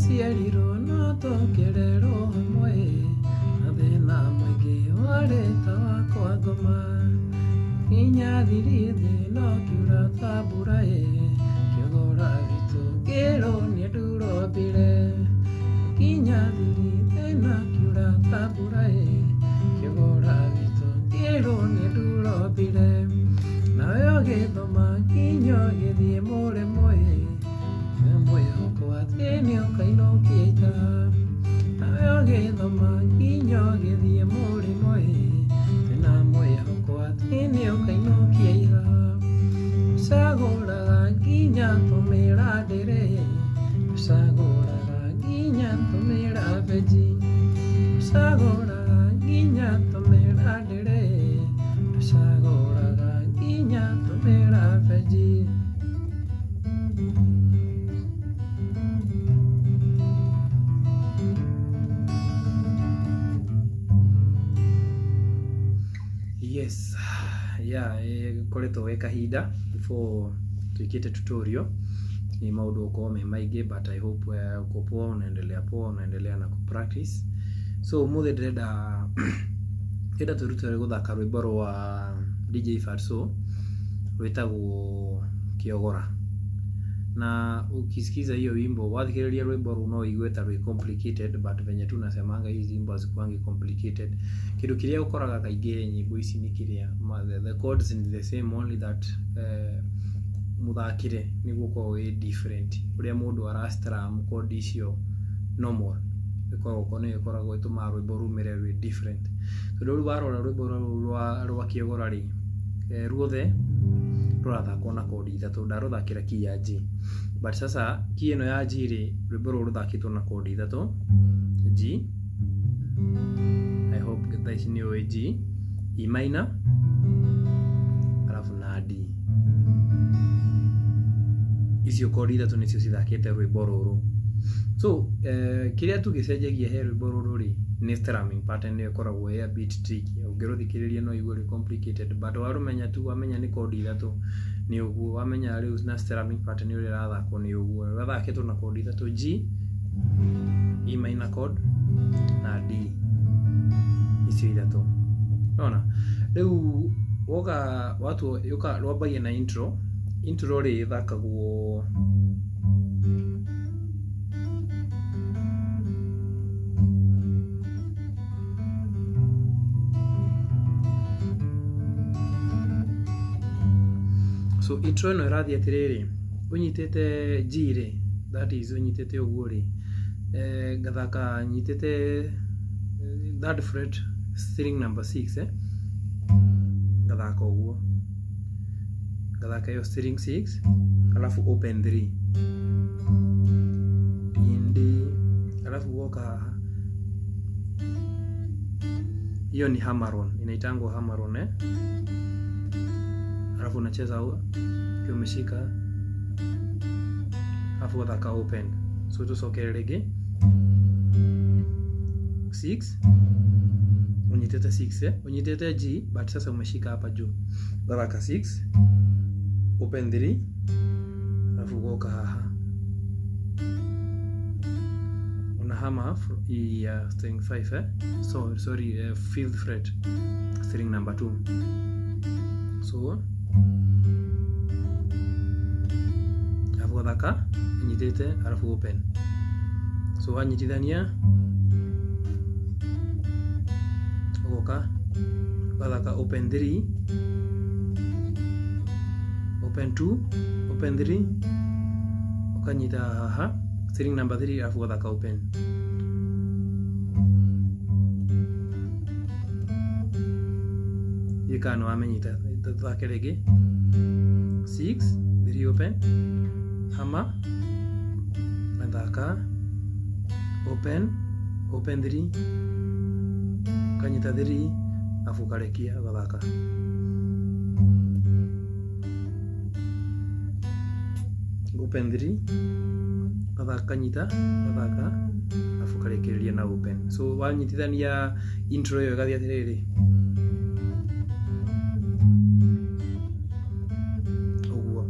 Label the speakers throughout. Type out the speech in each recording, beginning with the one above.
Speaker 1: Twaciarirwo no tũkĩrerwo hamwe na thĩna mũingĩ warĩ ta wa kwa ngoma. Nginya thiri thĩ no kiura ta mbura ĩ, kĩogora witũ ngĩrwo nĩ ndurombire. Nginya thiri thĩ no kiura ta mbura ĩ, kĩogora witũ ngĩrwo nĩ ndurombire. Nawe ũgĩthoma nginya ũgĩthiĩ mũrĩmo ĩ, mwĩhoko atĩ nĩũkainũkia itaha. Nawe ũgĩthoma nginya ũgĩthiĩ mũrĩmo ĩ, twĩna mwĩhoko atĩ nĩũkainũkia ihaha. Ũcagũraga nginya tũmĩrandĩrĩ, ũcagũraga nginya tũmĩrabenji, ũcagũraga nginya tũmĩrandĩrĩ, ũcagũraga nginya tũmĩrabenji. Yes, yeah, ĩkoretwo gwĩ kahinda before twĩkĩte tutorial ni maũndũ gũkorwo me maingĩ, but I hope uko poa, unaendelea poa, unaendelea na kupractice. So ũmũthĩ ndĩrenda twĩrute gũthaka rwĩmbo rwa DJ Fatso rwĩtagwo Kĩogora. Na ukisikiza hiyo wimbo, wathikĩrĩria rwĩmbo rũu no ũigue ta rwĩ complicated, but venye tu nasemanga hizi wimbo hazikuangi complicated. Kĩndũ kĩrĩa ũkoraga kaingĩ nyĩmbo ici nĩ kĩrĩa the chords is the same, only that mũthakĩre nĩguo ũkoragwo wĩ different. Ũrĩa mũndũ ara strum chord icio normal ĩkoragwo nĩyo ĩkoragwo ĩtũmaga rwĩmbo rumĩre rwĩ different. Tondũ rĩu warora rwĩmbo rũrũ rwa Kĩogora rĩ, ruothe rũrathakwo na chord ithatũ. Ndarũthakĩra key ya G, but sasa key ĩno ya G rĩ, rwĩmbo rũrũ rũthakĩtwo na chord ithatũ G, I hope thaa ici nĩ ũĩ G, E minor, alafu na D. Icio chord ithatũ nĩcio cithakĩte rwĩmbo rũrũ. So kĩrĩa tũgĩcenjagia he rwĩmbo rũrũ rĩ, nĩ strumming pattern. Nĩyo ĩkoragwo ĩ a bit tricky. Ũngĩrũthikĩrĩria no ũigue rwĩ complicated, but warũmenya tu, wamenya nĩ chord ithatũ nĩ ũguo, wamenya rĩu na strumming pattern ũrĩa ĩrathakwo nĩ ũguo. Rũthakĩtwo na chord ithatũ: G, E minor chord na D, icio ithatũ. Nona rĩu woka watua yũka rwambagia na intro. Intro rĩ, ĩthakagwo so intro ĩno ĩrathiĩ atĩrĩrĩ, ũnyitĩte G rĩ, that is ũnyitĩte ũguo rĩ, ngathaka nyitĩte third fret string number 6, ngathaka ũguo, ngathaka ĩyo string 6 alafu open 3 D, alafu woka haha, hiyo ni hammer on, inaitangwa hammer on, eh? Alafu unacheza ukiwa umeshika, alafu ugathaka open. So tucokere rĩngĩ 6, unyitĩte 6, eh? Unyitĩte G, but sasa umeshika hapa juu, ugathaka 6 open 3, alafu ugoka haha unahama ya string 5, eh? So sorry, fifth fret string number 2. So alafu ugathaka unyitĩte, alafu open. So wanyitithania ugoka ugathaka open 3, open 2, open 3, ukanyita haha string number 3, alafu ugathaka open. Hiyo kana nĩ wamenyita. Tuthake rĩngĩ: 6 3 open, hammer, gathaka open, open 3, ukanyita 3, alafu ukarekia ugathaka open 3, ugathaka kanyita, ugathaka, alafu ukarĩkĩrĩria na open. So wanyitithania intro ĩyo ĩgathiĩ atĩrĩrĩ ũguo.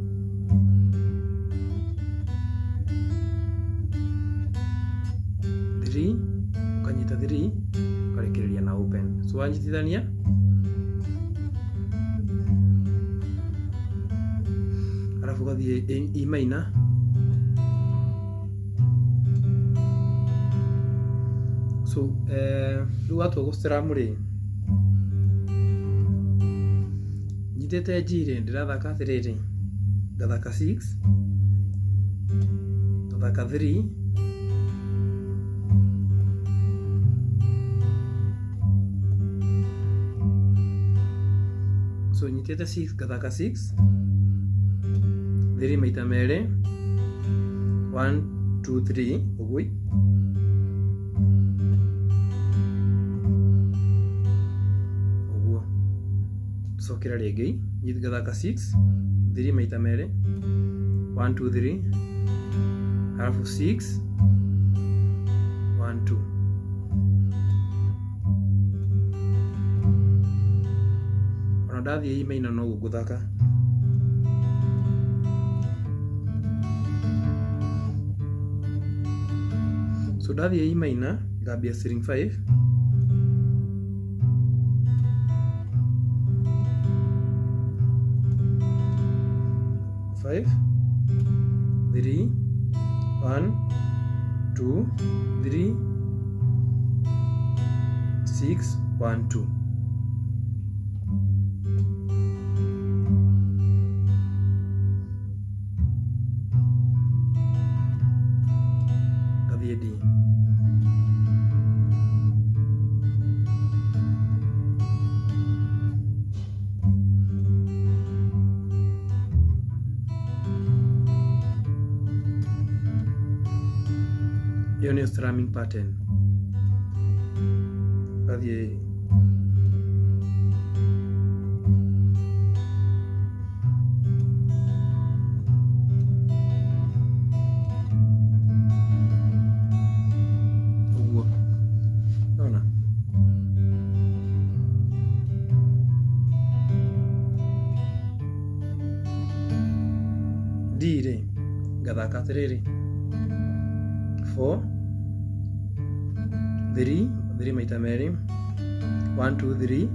Speaker 1: 7. So wanyitithania arabu ũgathiĩ E minor, so rĩu watua gũ strum rĩ, nyitĩte G rĩ, ndĩrathaka atĩrĩrĩ, ngathaka 6, ngathaka 3, so nyitĩte 6, ngathaka 6, 3 maita merĩ, 1 2 3 ũguo, ũguo cokera rĩngĩ, ngathaka 6, 3 maita merĩ, 1 2 3, alafu 6 1 2. Ona ndathiĩ E minor noguo ngũthaka. So ndathiĩ E minor ngambia string 5, 5 3 1 2 3 6 1 2. Ngathiĩ D. Ĩyo nĩyo strumming pattern. Ngathiĩ ũguo, nona D rĩ, ngathaka atĩrĩrĩ, 4 3 3 maita merĩ, 1 2 3,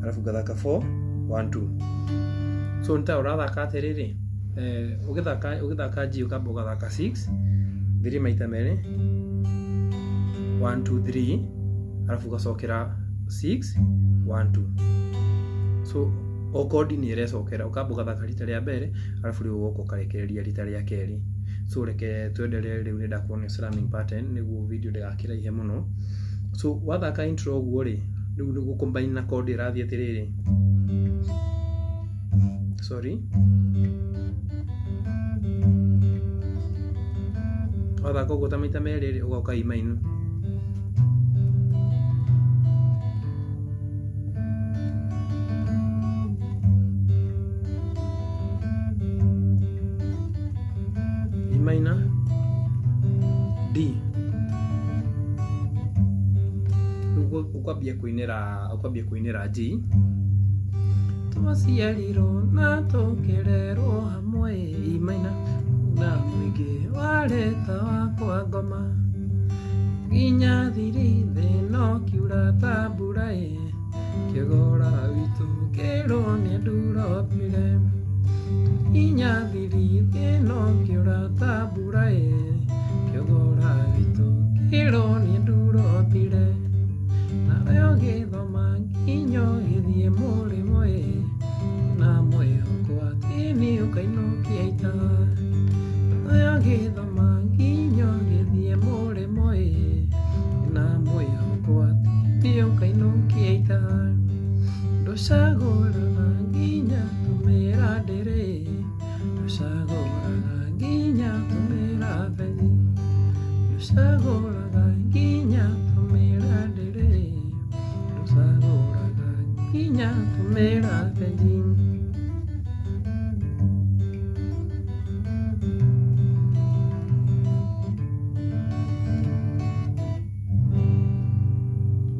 Speaker 1: alafu ngathaka 4 1 2. So nĩ ta ũrathaka atĩrĩrĩ, ũgĩthaka G ũkamba ũgathaka 6, 3 maita merĩ, 1 2 3, alafu ũgacokera 6 1 2. So o kodi nĩ ĩrecokera, ũkamba ũgathaka rita rĩa mbere, alafu rĩu ũgoka ũkarekereria rita rĩa kerĩ. So reke twendelee rĩu, nĩ ndakuonia strumming pattern nĩguo video ndĩgakĩraihe mũno. So wathaka intro ũguo rĩ, rĩu nĩ gũ combine na chord ĩrathiĩ atĩrĩrĩ, sorry, wathaka ũguo ta maita merĩ rĩ, ũgoka E minor, E minor, D. Rĩu ũkwambia kũinĩra G. Twaciarirwo na tũkĩrerwo hamwe, E minor, na mũingĩ warĩ ta wakwa ngoma, nginya thiri thĩ no kiura ta mbura ĩ, kĩgora witũ kĩrwo nĩ ndurobire, nginya thiri thĩ no kĩura ta mbura ĩ, kĩgora witũ kĩrwo nĩ ndurobire, nawe ũgĩthoma nginya ũgĩthiĩ mũrĩmo ĩ, na mwĩhoko atĩ nĩ ũkainũkia ita, nawe ũgĩthoma nginya ũgĩthiĩ mũrĩmo ĩ, na mwĩhoko atĩ nĩ ũkainũkia ita, ndũcagũraga nginya tũmĩra ndĩrĩ, ndũcagũraga nginya tũmĩra bethi, ndũcagũraga nginya tũmĩra ndĩrĩ, ndũcagũraga nginya tũmĩra bethi.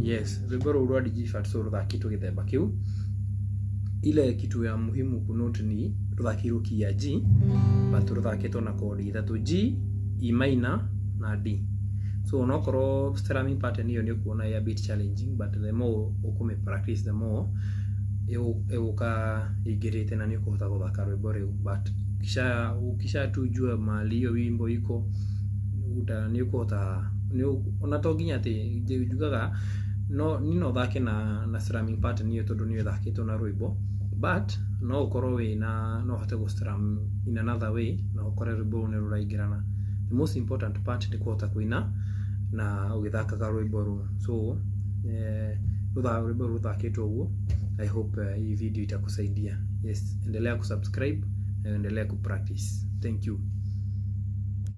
Speaker 1: Yes, rwĩmbo rũu rwa DJ Fatso rũthakĩtwo gĩthemba kĩu. Ile kitu ya muhimu kunote ni rũthakĩirwo key ya G, but rũthakĩtwo na kodi ithatũ, G, E minor na D. So onokorwo strumming pattern ĩyo nĩ ũkuona ĩ a bit challenging, but the more ũkũmĩ practice, the more ĩgũka ĩingĩrĩte na nĩ ũkũhota gũthaka rwĩmbo rĩu. But ukisha tu jua mahali hiyo wimbo iko, nĩ ũkũhota. Ona to nginya atĩ njugaga no niĩ no thake na strumming pattern ĩyo tondũ nĩyo ĩthakĩtwo na rwĩmbo, but no ũkorwo wĩna no ũhote gũ strum in another way na ũkore rwĩmbo rũu nĩ rũraingĩrana. The most important part nĩ kũhota kũina na ũgĩthakaga rwĩmbo rũu. So rwĩmbo rũu rũthakĩtwo ũguo. I hope hii video itakusaidia. Yes, endelea kusubscribe na endelea kupractice. Thank you.